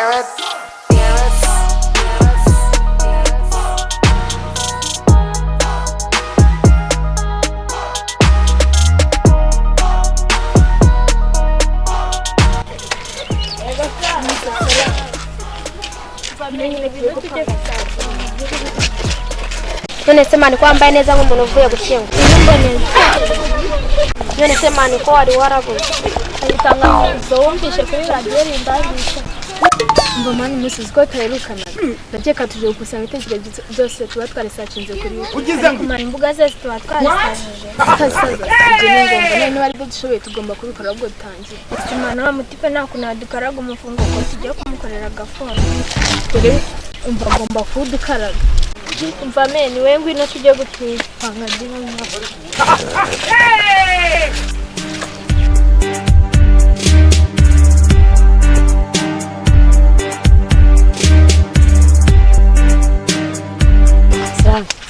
Arab. None se man, ko wambaye neza nk'umuntu uvuye gushyingura? None se man, ko wari warabuze? Itangazo wumvishe kuri radiyo rindangisha. Mva man, umunsi uzi ko tuherukanaga, ndakeka tuje gukusanya ibitekerezo byose tuba twarisacinze kuri Ugize ngo Kumara imbuga zose tuba twarisajije. Tutazisaza, ibyo ni ngombwa. None niba aribyo dushoboye, tugomba kubikora. Ahubwo dutangire. Simana, wa mutipe nta kuntu yadukaraga umufungo ngo tujye kumukorera agafono? Dore umva, agomba kuwudukaraga. Umva men, we ngwino tujye gutwipanga ndimo.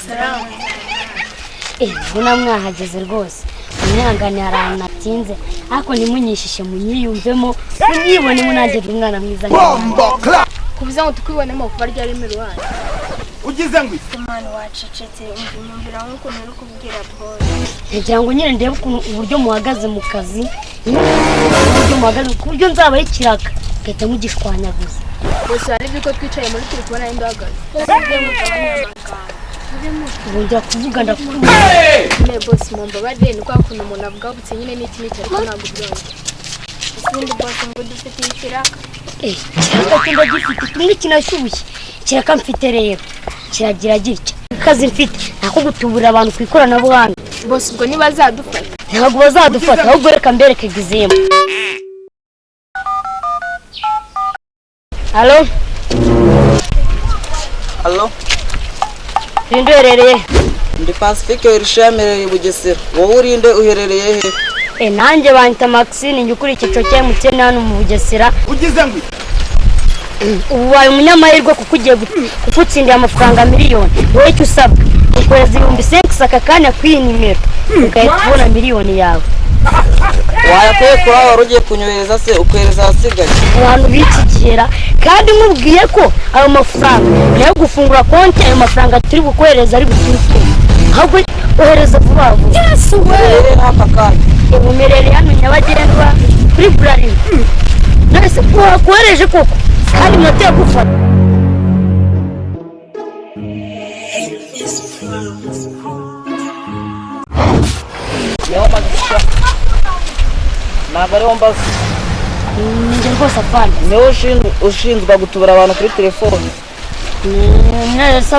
Salamu. Mbona mwahageze rwose. Mwihangane, hari ahantu natinze, ariko ntimunyishishe, munyiyumvemo, munyibonemo, nanjye ndi umwana mwiza. Bomboclaat. Kuvuze ngo tukwibonemo kuva ryari miruwani? Ugize ngo Simana, wacecetse. Umva, nyumvira nk'ukuntu uri kubwira boy. Ngira ngo nyine ndebe ukuntu uburyo muhagaze mu kazi, uburyo muhagaze, ku buryo nzabaho ikiraka ngahita mugishwanyaguza. Gusa hari ibyo ko twicaye muri turi kubona n'indi uhagaze. Bongera kuvuga, ndakuvuga. Ne boss, mumbabarire, ni kwa kuntu umuntu avuga butse nyine n'iki n'iki, ariko ntabwo byongera. Ikindi boss, ngo dufitiye ikiraka? Ikiraka cyo ndagifite, kimwe kinashyushye. Ikiraka mfite rero kiragira gitya: akazi mfite nako gutuburira abantu ku ikoranabuhanga. Boss, ubwo ntibazadufata? Ntabwo bazadufata. Ahubwo reka mbereke gizemu. Allo? Allo? Ninde, uherereye? Ndi Pacifique Irishamereye i Bugesera. Wowe urinde, uherereye he? Nanjye banyita Maxine, njye ukuriye icyiciro cya MTN hano mu Bugesera. Ugize ngo Ubu ubaye umunyamahirwe kuko ugiye kugutsindira amafaranga 1,000,000. Wowe icyo usabwa, ukohereza 5,000 aka kanya kuri iyi nimero, ugahita ubona 1,000,000 yawe. Wayakuye kuri aho wari ugiye kunyohereza se, ukohereza ahasigaye? Abantu b'iki gihera kandi nkubwiye ko ayo mafaranga nayo gufungura konti, ayo mafaranga turi bukohereza ari buturuke. Ahubwo ohereza vuba vuba. Uherereye aka kanya? Umerereye hano Nyabagendwa kuri Burarirwa. None se wakohereje koko kandi iminota yagufata? Niho mbaza? Ntabwo ariho mbaza. Njye rwose afande. Niwe ushinzwe gutubura abantu kuri telefone? None se